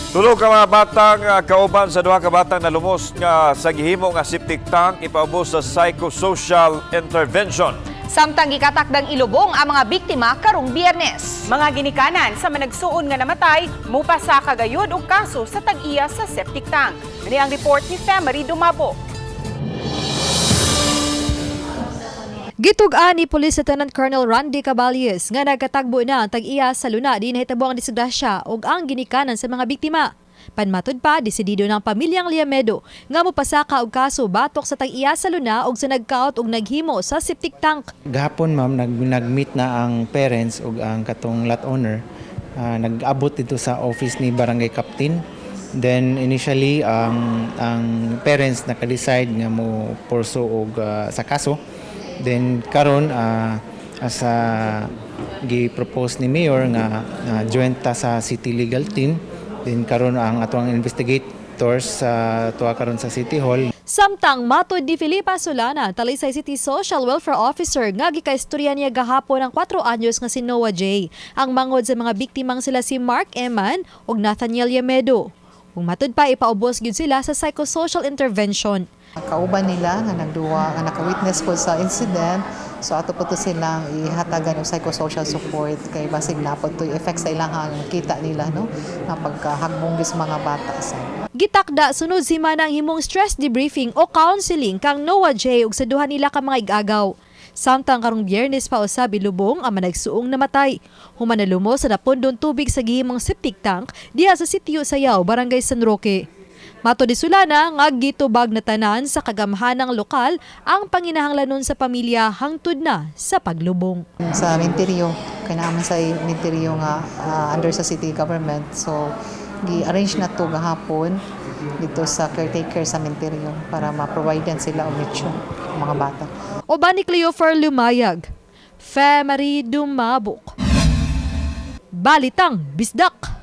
Tulo ka mga batang kauban sa duha ka batang nalumos nga sa gihimo nga septic tank ipaubos sa psychosocial intervention. Samtang gikatakdang ilubong ang mga biktima karong Biyernes. Mga ginikanan sa managsuon nga namatay, mupasa kagayod og kaso sa tag-iya sa septic tank. Ani ang report ni Femery Dumabo. Gitug-an ni Police Lieutenant Colonel Randy Caballes nga nagkatagbo na ang tag-iya sa luna di nahitabo ang disgrasya ug ang ginikanan sa mga biktima. Panmatod pa, desidido ng pamilyang Liamedo nga mopasaka og kaso batok sa tag-iya sa luna ug sa nagkaot og naghimo sa septic tank. Gahapon, ma'am, nag-meet na ang parents ug ang katong lot owner. Nag-abot dito sa office ni barangay captain. Then initially ang parents naka-decide nga mo pursue og sa kaso. Then karon as a gi-propose ni mayor nga joint ta sa city legal team. Then karon ang atoang investigators sa tuwa karon sa City Hall. Samtang matod ni Felipa Solana, Talisay City Social Welfare Officer nga gikaistorya niya gahapon ang 4 anyos nga si Noah J. Ang mangod sa mga biktimang sila si Mark Eman ug Nathaniel Yamedo. Ug matud pa, ipaubos gyud sila sa psychosocial intervention. Kauban nila nga nagduwa nga naka-witness po sa incident, so ato po to silang ihatagan og psychosocial support kay basig napod to effect sa ilang kita nila, no, nga pagkahagbong sa mga bata sa Gitakda sunod semana ang himong stress debriefing o counseling kang Noah J ug sa duha nila ka mga igagaw. Samtang karong Biyernes pa usab ilubong ang managsuong namatay. Human nalumos sa napundong tubig sa gihimong septic tank diha sa Sitio Sayaw, Barangay San Roque. Matod ni Solana nga gitubag na tanan sa kagamhanang lokal ang panginahanglanon sa pamilya hangtod na sa paglubong. Sa Minterio, kay naa man sa Minterio nga under sa city government, so gi-arrange na to gahapon dito sa caretaker sa Minterio para ma-provide sila og nicho mga bata. Uban ni Cleofer Lumayag, Femery Dumabok. Balitang Bisdak.